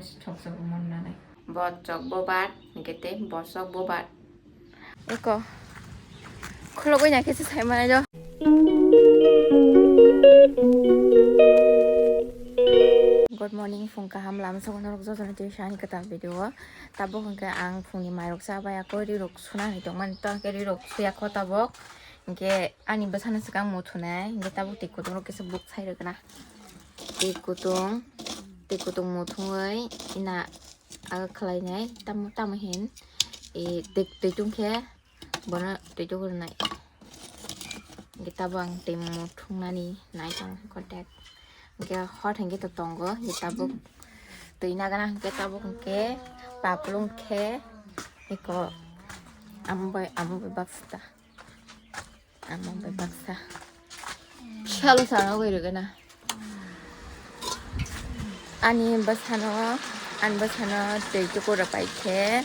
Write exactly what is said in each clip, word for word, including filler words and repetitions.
Choksa bo mon nanai. Bo chok bo bat, hingke tei bo chok bo bat. Eko. Khulogwi na khe se sai manai do. Good morning, phung kaham lama sogo norok jotono tei sani kwtal video o. Tabuk hwnkhe ang phungni mairok cha bai, akoi rirok suna hinwi tongmani, to hwnkhe rirok suya kho tabuk. Hwnkhe ani bwsano swkang muthunai, hwnkhe tabuk twi kutung rok kisa buk sai rwkna. Twi kutung, twi kutung muthungwi ina aga khlainai, tamo, tamo hin, e, twi, twi tungkhe bono twi tukurunai. Hwnkhe tabuk ang twi muthungnani nai tong contact. Hwnkhe hot hwnkhe to tongo, hwnkhe tabuk twi nagana hwnkhe tabuk hwnkhe paplung khe eko amo bai, amo bai baksa ta. Amo bai baksa. Phiya bwsano ugui rwgwna. Ani bwsano, ani bwsano twi tuku rwpai khe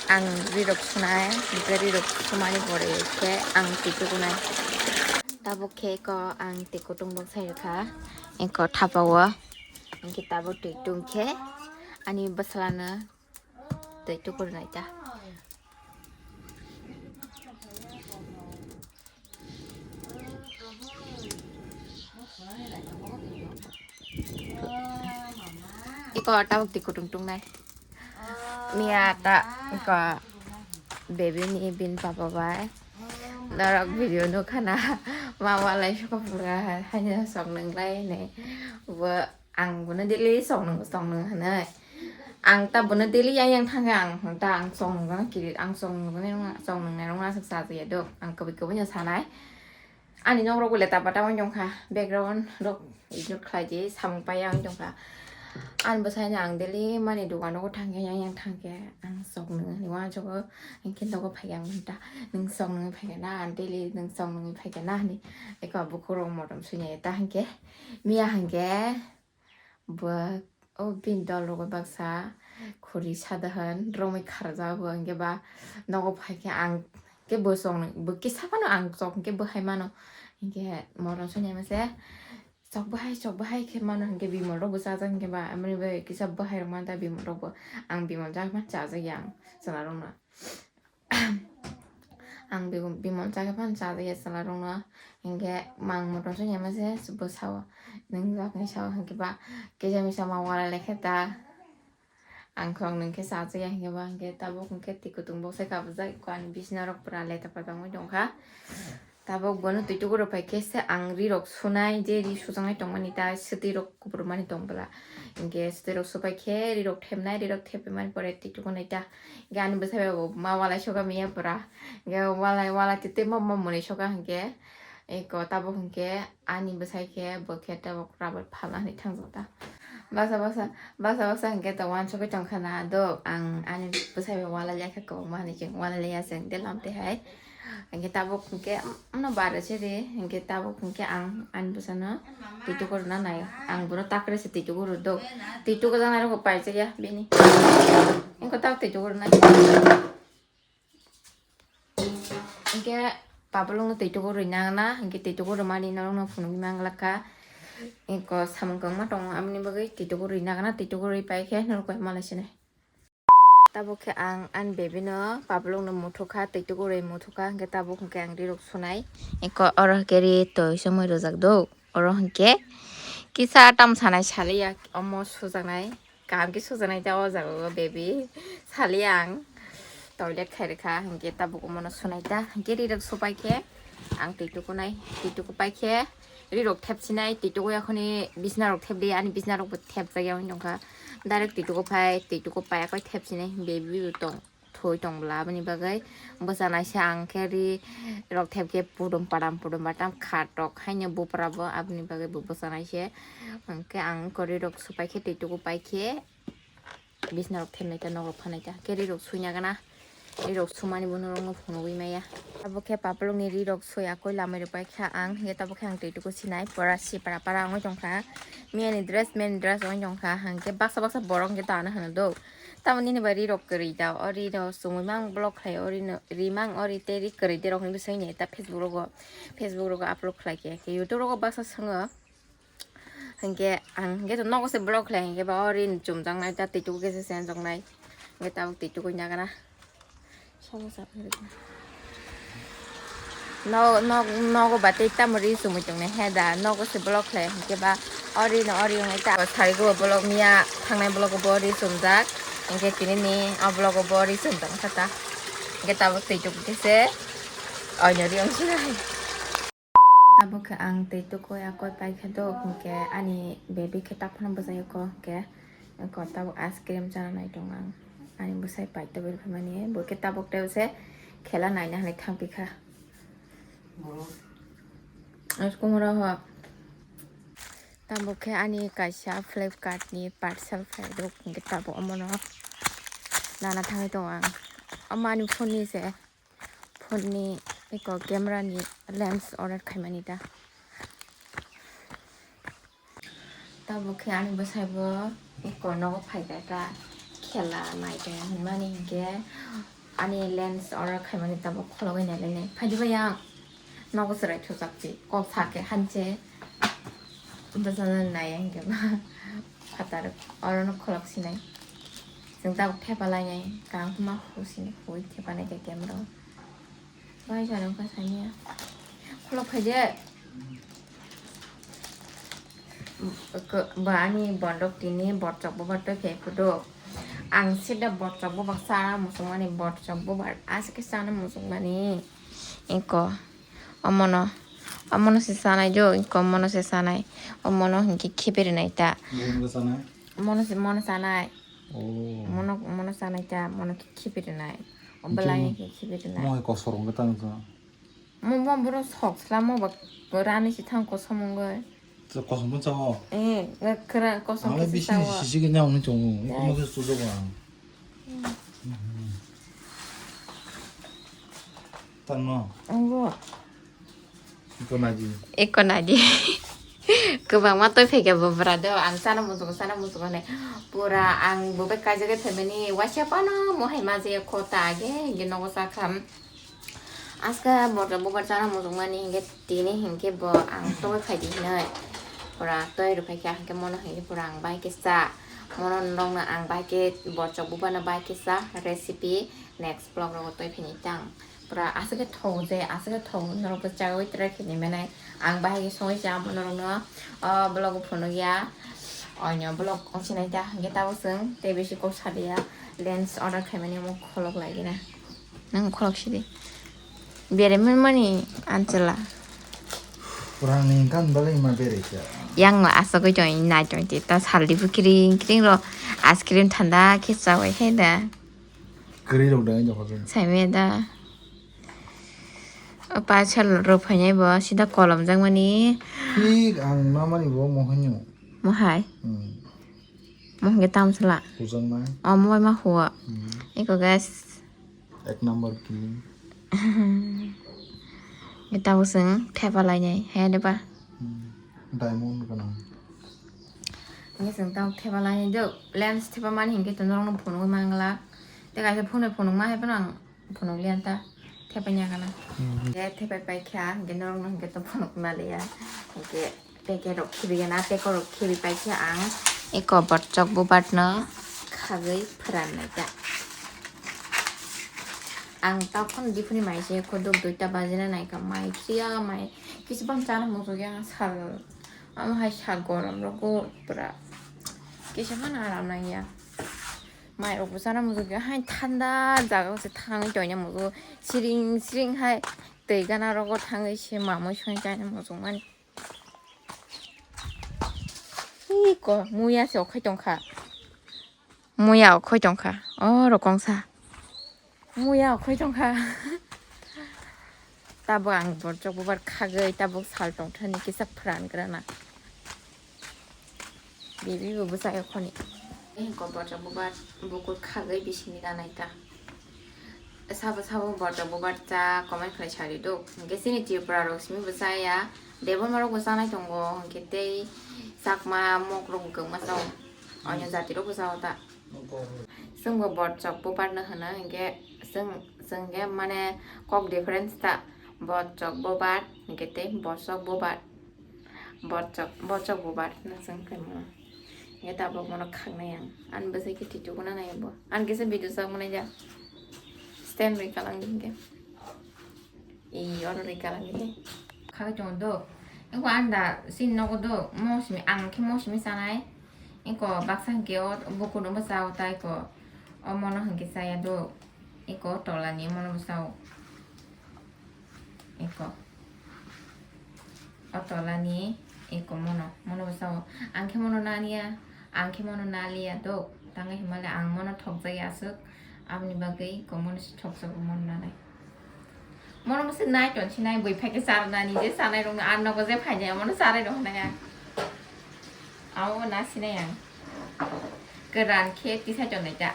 ang rirok sunai, hwnkhe rirok sumani pore khe ang twi tukunai. Tabuk khe eko ang twi kutung bok sai rwkha, eko thapa o. Hwnkhe tabuk twi tung khe ani bwsalano twi tukurunai ta. Iko tabuk twi kutung tungnai. Miya ta iko baby ni bin papa bai. Norok video nukha na, ma walai suka pura hanya sok nang lai ne. Bo ang bono daily sok nang, sok nang hanai. Ang ta bono daily yang yang thangkhe ang ta ang sok nang kirit, ang sok nang nang, sok nang nang aswk sa ya dok. Ang kabi kabi no sanai. Ani nok rok le tapa tapa wng tongkha, background rok ignore khlai di, samung paiya wng tongkha. Ani bwsai no ang daily mani dogan rogo thangkhe, yang yang thangkhe, ang sok nang ni uansugo, hwnkhe nogo phaikhe ang ta, nwng sok nangwi phaikhe na, daily nwng sok nangwi phaikhe na hinwi, eko bukhuk rok motom sui nai ta hwnkhe, miya hwnkhe, Bo, o bini dol rogo baksa khuri sada han romwi kharjak bo, hwnkhe ba nogo phaikhe ang khe bo chong, bo kisa phano ang chok hwnkhe bo hai mano, hwnkhe motom sui nai mase chok bo hai, chok bo hai khe mano, hwnkhe bimol rok bo chajak, hwnkhe ba amoni bai kisa bo hai rok manta bimol rok bo, ang bimol jak phano chajak ya ang chwla rok no. Ang bimol chakhe phano chajak ya chwla rokno, hinkhe mang motom sui nai mase bwsao, nwng jak ni sao hinkhe ba kisa misa ma walai lai khe ta, ang khorang nwng khe chajak ya hinkhe ba hinkhe tabuk hinkhe twi kutung bok sai kabujak, eko ani bisna rok pura leta pata wngwi tongkha. Tabuk bono twi tuku rok pai khe se ang ri rok sunai, je ri sujaknai tongmani ta swtwi rok kubur mani tong bwla. Hinkhe swtwi rok supai khe ri rok thepnai, ri rok thepmani pore twi tuku nai ta. Hinkhe ani bwsai bai bo ma walai soka miya pura. Hinkhe walai, walai twi twi ma, ma mwnwi soka hinkhe. Eko tabuk hinkhe ani bwsai khe bo khe tabuk rubber phalna hinwi thangjak ta. Baksa, baksa, baksa, baksa hinkhe to uansugwi tongkha na dok. Ang ani bwsai bai walai ya khe kwbangma hinwi chwng walai ya chwng de lam twi hai. Hinkhe tabuk hinkhe, um, no bare se de, hinkhe tabuk hinkhe ang ani bwsano twi tuku rwna nai. Ang bono takre se twi tuku rw dok. Twi tuku jana rw paijak ya bini. Hinkhe tabuk twi tuku rwnai. Hinkhe papalung no twi tuku rwina na, hinkhe twi tuku rwmani norok no phunugwi manglak kha. Hinkhe samung kwbangma tongo, aboni bagwi twi tuku rwina na, twi tuku rwi pai khe norok bai malai sinai. Tabuk khe ang ani baby no papalung no muthukha, twi tukurwi muthukha, hinkhe tabuk hinkhe ang rirok sunai. Eko oro hinkhe ri toi somoi rwjak do. Oro hinkhe kisa tam sanai saliya, omo sujaknai. Kaham khe sujaknai ta o jaga o baby. Saliya ang toilet khai rwkha, hinkhe tabuk omono sunai ta. Hinkhe rirok supai khe ang twi tukunai, twi tukupai khe rirok thepsinai, twi tuku yakhoni bisna rok thepdi, ani bisna rokbo thepjak ya wng tongkha. Direct twi tuku phai, twi tuku pai, akoi thepsinai, baby bo tong, thoi tong bwla, aboni bagwi bwchanai se ang khe ri rok thep khe pudum padam, pudum padam kha tok haino bupra bo, aboni bagwi bo bwchanai se. Hwnkhe ang khe ri rok supai khe, twi tuku pai khe, bisna rok thepnai ta, nok rok phanai ta, khe ri rok suina gana. Rirok sumani bo norokno phunugwi maya. Abo khe papalokni rirok soi akoi lamai rwpai kha ang, hinkhe tabuk khe ang twi tuku sinai pura sipra para wngwi tongkha. Miyani dress, miyani dress wngwi tongkha, hinkhe baksa baksa borok hinkhe ta ano hwno do. Tamo nini bai rirok kwrwi da, o rino chumui mang vlog khlai, o rino ri mang, o ri tei ri kwrwi de rok hinwi swngwi nai ta Facebook rogo, Facebook rogo upload khlai khe, khe YouTube rogo baksa swngo. Hinkhe ang hinkhe to nogo se vlog khlai hinkhe ba o rini chumjaknai ta twi tuku khe se senjoknai. Hinkhe tabuk twi tuku nagana. Sobo sa phai rwkha. No, no, nogo ba tei tamo ri chumui tongnai he da. Nogo se vlog khlai hinkhe ba o rini o ri wngwi ta. Sarigo vlog miya thangnai vlog bo ri chumjak. Hinkhe tini ni o vlog bo ri chumjak kha ta. Hinkhe tabuk twi tuku khe se oino ri wngsinai. Tabuk khe ang twi tukui akoi paikha do, hinkhe ani baby khe tak phano bwsai ko, hinkhe ko tabuk ice cream chana nai tongo ang. Ani bwsai paito beri phaimani, bo khe tabuk tei se khela naina hinwi thangpikha. Ice cream oro ho. Tabuk khe ani kaisa Flipkart ni parcel phaidok, hinkhe tabuk omono nana thangwi tongo ang. Omo ani phone ni se. Phone ni eko camera ni lens order khaimani ta. Tabuk khe ani bwsai bo eko nogo phaikha ta khela nai tongo hinmani hinkhe ani lens order khaimani tabuk khologwi nai lainai. Phaidi bai ang nogo chwrai thujak si kok sa khe hanse bwsano nai hinkhe ba phatar orono kholok sinai. Chwng tabuk thepa lainai kaham ma hu sini hui thepa nai khe camera. Bai jani wngkha sani ya. Khulok phai de. Ba ani bondok tini borchok bubar toi phai phudo. Ang sida borchok bubak sana musungmani borchok bubar asike sana musungmani. Eko omono omono se sanai jo eko mono se sanai omono hinkhe khibiri nai ta. Mono se mono sanai. Oh. Mono mono sanai ta mono khibiri nai. Obolai khe khibiri nai. Mo kosor wngkha tang sa. Mo mo boro sok sla mo ba rani si thang kosom wngwi. Kosom mo chawo. Eh, kra kosom. Ale bisi sisi ke nyang ni chongo. Mo ke sujo ba. Tangno. Ango. Iko naji. Iko naji. Kwbangma toi phaikha bo bwra do ang chana muchungo chana muchungo hinwi pura ang bo bai kaijagwi phaimani waisa phano mohai majaya kho ta age hinkhe nogo chakha. Aska borok bubar chana muchungmani hinkhe tini hinkhe bo ang togwi phaidi hinwi pura toi rwphaikha hinkhe mono hinkhe pura ang bai khe cha mono nokno ang bai khe borok bubarno bai khe cha recipe next vlog rogo toi phini tang. Pura aswk khe thok je, aswk khe thok norok bo chawi try khe ni mene. Ang bahai khe songwi cha norok no o vlog o phunuk ya. Oino vlog ong sinai ta hinkhe tabuk chwng tei bisi kok saliya lens order khaimani omo kholok lai gina. Nang kholok sidi. Bere mani anchela. Pura ni kan balai ma bere cha. Yang no aswk khe chong nai chong ti ta saldi bu kiring kiring ro ice cream thanda khe chawi hai da. Kwrwi rok dai jokho jokho. Saimaya da. O parcel rok phainai bo sida kolom jakmani. Thik ang namani bo mohanyo. Mohai. Hmm. Mohai khe tamsala. Hujaknai. O mohai ma huwa. Hmm. Eko guys. Ek number ki. Tabuk chwng thepa lainai hai de ba. Hmm. Diamond gwnang. Hinkhe chwng tabuk thepa lainai do lens thepa mani hinkhe to norokno phunugwi mangla. Tei kaisa phone phunukma hai phano ang phunukliya ta thepai ya gana. Hmm. Hinkhe thepai paikha hinkhe norokno hinkhe to phunukma liya. Hinkhe packet rok khibi gana, packet rok khibi paikha ang. Eko borchok bubar no khagwi phwrannai ta. Ang takhon diphuni mai se khodok duita bajina naikha mai khiya mai kisa bang chana muchungya sal. Amo hai sal gorom rogo pura kisa phano aram nangya. Mai rok bo chana muchungya hai thanda jaga o se thangwi toina muchungo siring siring hai twi gana rogo thangwi se mamwi songwi chana muchungmani. Iko muya se okhai tongkha. Muya okhoi tongkha. O rokong sa. Muya okhoi tongkha. Tabuk ang borchok bubar khagwi tabuk sal tongthani kisa phwran grana. Bibi bo bwsa okhoni. Ko borchok bubar bukur khagwi bisingni ganai ta. Sabo sabo borchok bubar cha comment khlai sari do. Hwnkhe chini Tripura rok simi bwsa ya. Debbarma rok bo chanai tongo. Hwnkhe tei Chakma mok rok bo kwbangma chao. Onyo jati rok bo chao ta. Chwng bo borchok bubar no hwno, hinkhe chwng, chwng khe mane kok difference ta, borchok bubar hinkhe tei borchok bubar. Borchok, borchok bubar na chwng khaimo. Nge tabok mono khaknai ang. Ani bwsai khe titugo na nai bo. Ani kisa video sak manai ja. Stand rwi kalang hingke. I oro rwi kalang hingke. Khagwi tongo do. Eko anda sin nogo do. Mosimi ang khe mosimi sanai. Eko baksa hingke o bukuno bwsa o tai ko. O mono hingke saya do. Eko tolani mono bwsa o. Eko. O tolani eko mono, mono bwsa o. Ang khe mono naliya, ang khe mono naliya do. Tangwi himale ang mono thokjagwi aswk. Aboni bagwi eko mono se thokjago mono nanai. Mono bwsa nai ton sinai bui phai khe charnani je sanai rokno ar nogo je phainai mono charai rok hinai ang. Abo na sinai ang. Kwran khe tisai tongnai ta.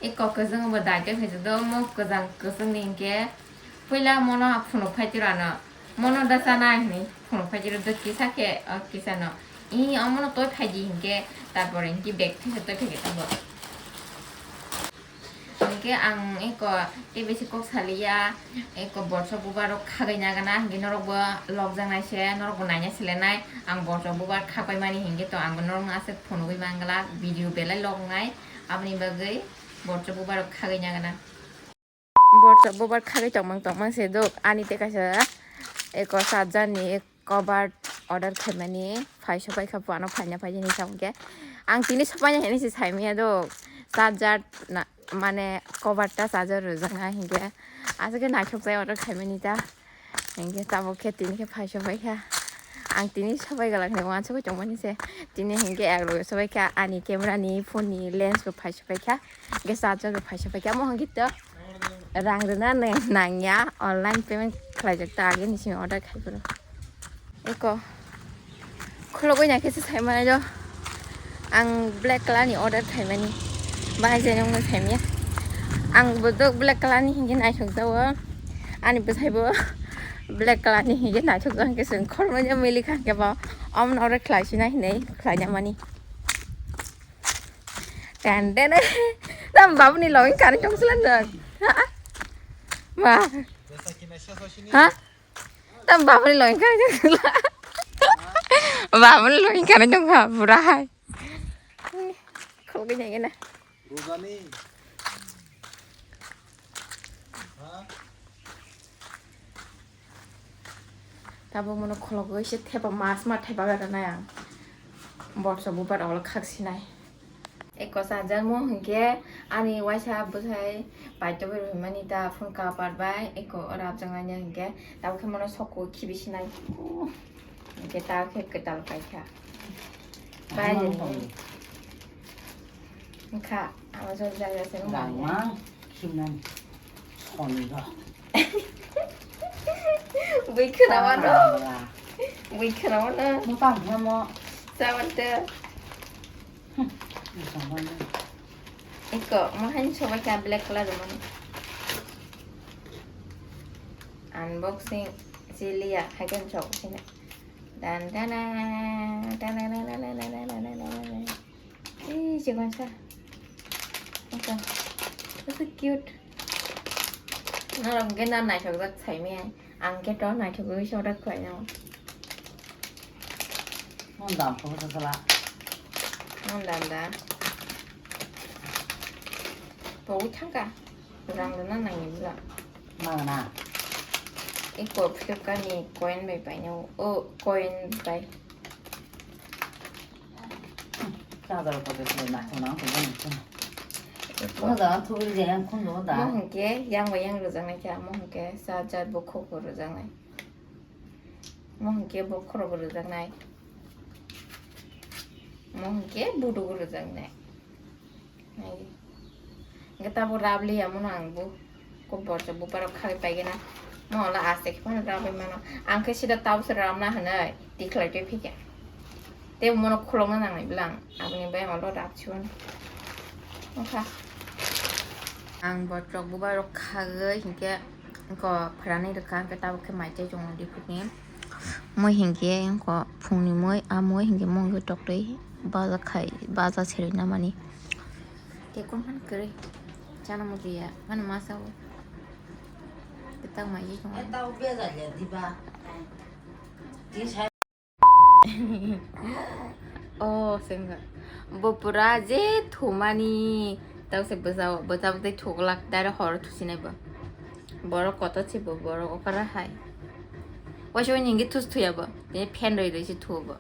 Eko kwchwng bo daitwi khaijak do, mo kwchang kwchwng ni hinkhe puila mono phunuk phai tiro ano, mono da chana hinwi phunuk phai tiro do kisa khe, o kisa no, i omono toi phaidi hinkhe, tarpore hinkhe bag thaisa toi phai khe tongo. Hinkhe ang eko tei bisi kok saliya, eko borso bubar rok khagwi nagana, hinkhe norok bo lokjak nai se, norok bo naina sile nai. Ang borso bubar khagwi mani hinkhe to ang bo norok no aswk phunugwi mangla, video belai lok nai, aboni bagwi borso bubar rok khagwi nagana. Borso bubar khagwi tongmang tongmang se dok, ani tei kaisa eko charger ni cover order khaimani phai sopai kha, phano phaina phaidi hinwi sa hwnkhe ang tini sopaina hinwi se saimanya do charger na, mane cover ta charger rwjakna hinkhe aswk khe naithok jai order khaimani ta hinkhe tabuk khe tini khe phai sopai kha. Ang tini sopai gwlak hinwi uansugwi tongmani se, tini hinkhe ag loge sopai kha, ani camera ni phone ni lens bo phai sopai kha, hinkhe charger bo phai sopai kha, omo hinkhe to rang rwna nangya, online payment khlaijak ta, ageni simi order khai phuru. Eko khulogwi naikhe se saimano. Ang black color ni order khaimani. Bahai se nungno saimya. Ang bo dok black color ni hinkhe naithok jago. Ani bwsai bo black color ni hinkhe naithok jago, hinkhe chwng khormo mili kha hinkhe bo. Omono order khlai sina hinwi khlaina mani. Dan dan. Tam babuni login kani tong sila dan. Ma. Ha? Tam babuni login kani tong sila. Babuni login kani tong ha pura hai. Khulogwi naikhe na. Rujani. Ha? Tabuk mono khulogwi se thepa mas ma thepa gana nai ang. Borso bubar olo khak sinai. Eko charger mo hinkhe ani waisa bwsai paitogwi rwmani ta phone cover bai eko oro apjak nai hinkhe tabuk khe mono soko khibi sinai. Hinkhe ta khe kwtal paikha. Bai. Wngkha, abo jor jaya se wngkha. Rangma, khimnani, soniba. Bui khwnawano. Rangma. Bui khwnawano. Mutang hemo. Sawan te. Hmm, mutang hemo. Eko, mo hain sobai kha black color mo. Unboxing, siliya, haikhe sok sini. Dan dana, dana, dana, dana, dana, dana, dana. Ei, chikon sa. Ito. Ito cute. Norok hwnkhe na naithokjak saimaya. Ang khe to naithokgwi se order khlainai. Mon dam khe bwsa sala. Mon dam da. Bo thangka. Rang rwna nangni bwla. Magna. Eko Flipkart ni coin bai painai. O coin bai. Charger ko de na ko na ko na. Ko da thu ri yang khun do da. Mo hwnkhe yang bai yang rwjaknai kha, mo hwnkhe charger bo khok bo rwjaknai. Mo hwnkhe bo khorok bo rwjaknai. Mo hwnkhe budu bo rwjaknai. Nai. Hwnkhe tabuk rap liya mono ang bo. Kok borok bubarok khagwi paigena. Mo wngla aste khe phano rap bai mano. Ang khe sida tabuk se rap na hinwi tikhlai twi phikha. Tei mono khulokna nangnai bwlang. Aboni bai ang olo rap siwano. Wngkha. Ang borok bubarok khagwi hinkhe ko phrani rwkha, hinkhe tabuk khe mai tei tongo diphutni. Moi hinkhe ko phungni moi, a moi hinkhe mungwi toktwi baja khai, baja serwi namani. Tei kung phano kwrwi chana muchungya, phano ma sao. Tang mai tong. Oh, sengga. Bo pura je thumani. Tau se bwsao, bwsao tei thuglak, dare hor thusinai bo. Borok kotor se bo, borok okara hai. Waisa waisa hingke thus thuya bo. Tei fan roi roi se thuo bo.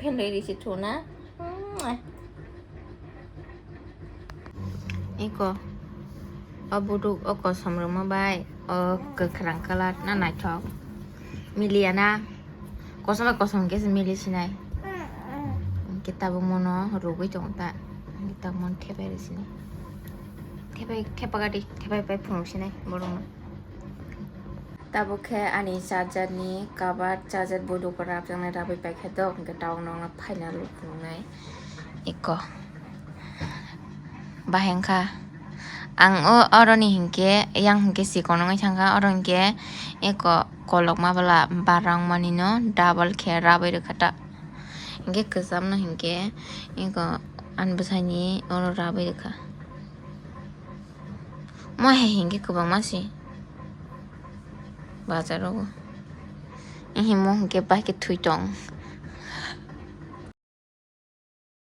Fan roi roi se thuo na. Iko, o buduk, o kosom rwma bai, o kwkhwrang colour na naithok. Miliya na? Kosom bai kosom hwnkhe se mili sinai. Hwnkhe tabuk mono rwgwi tongo ta. Hwnkhe tabuk mono thepai rw sinai. Thepai, thepagadi, thepai pai phunuk sinai borokno. Tabuk khe ani charger ni cover, charger buduk rok rapjaknai, rapwi paikha dok, hwnkhe tabuk nokno phaina luk phunuknai. Iko. Bahai wngkha. Ang o, oroni hinkhe, yang hinkhe sikon wngwi thangkha, oro hinkhe eko kolokma bwla bara wngmani no double khe rabwi rwkha ta. Hinkhe kwcham no hinkhe eko ani bwsai ni oro rabwi rwkha. Mo hai hinkhe kwbangma se. Bazar o. Ehe mo hinkhe bahai khe thwi tong.